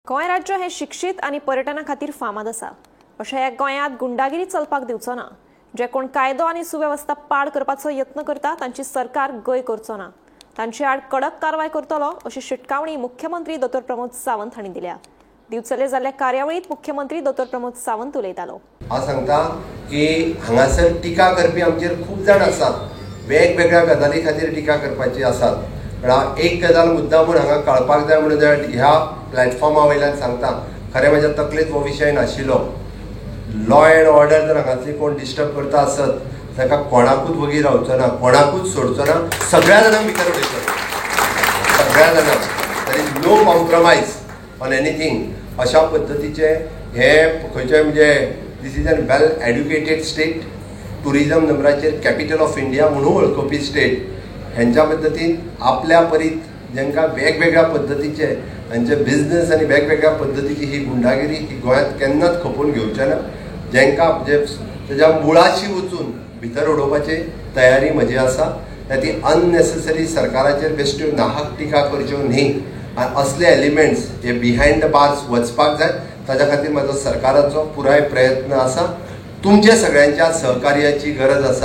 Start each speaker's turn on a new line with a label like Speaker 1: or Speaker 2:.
Speaker 1: गोंय राज्य हे शिक्षीत आनी पर्यटना खातीर फामाद आसा. अशें ह्या गोंयांत गुंडागिरी चलपाक दिवचो ना. जे कोण कायदो आनी सुवेवस्था पाड करपाचो यत्न करता तांची सरकार गय करचो ना, तांचे आड कडक कारवाय करतलो अशी शिटकावणी मुख्यमंत्री दोतोर प्रमोद सावंत हांणी दिल्या. दिवचले जाल्ल्या कार्यावळींत मुख्यमंत्री दोतोर प्रमोद सावंत उलयतालो.
Speaker 2: हांव सांगता की हांगासर टिका करपी आमचेर खूब जाण आसात, वेगवेगळ्या गजाली खातीर टिका करपाची आसात. पण हांव एक गजाल मुद्दामून हांगा कळपाक जाय म्हणून ह्या प्लॅटफॉर्मा वयल्यान सांगता, खरें म्हज्या तकलेंत हो विशय नाशिल्लो. लॉ एंड ऑर्डर जर हांगासली कोण डिस्टर्ब करता आसत ताका कोणाकूच वगी रावचो ना, कोणाकूच सोडचो ना, सगळ्या जाणांक भितर उडयतलो, सगळ्या जाणांक. There is no compromise on anything. अशा पद्दतीचे हे खंयचे म्हणजे this is an well educated state, tourism नंबराचेर कॅपिटल ऑफ इंडिया म्हणून वळखुपी स्टेट. हेंच्या पद्दतीन आपल्या परीत जेंकां वेगवेगळ्या पद्दतीचे हांचे बिजनेस आनी वेगवेगळ्या पद्दतीची ही गुंडागिरी ही गोंयांत केन्नाच खपोवन घेवचे ना. जेंकां म्हणजे तेज्या मुळाशी वचून भितर उडोवपाची तयारी म्हजी आसा. ती अननेसेसरी सरकाराचेर बेश्ट्यो नाहक टिका करच्यो न्ही आनी असले एलिमेंट्स हे बिहायंड the bars वचपाक जाय. ताज्या खातीर म्हाजो सरकाराचो पुराय प्रयत्न आसा. तुमच्या सगळ्यांच्या सहकार्याची गरज आसा.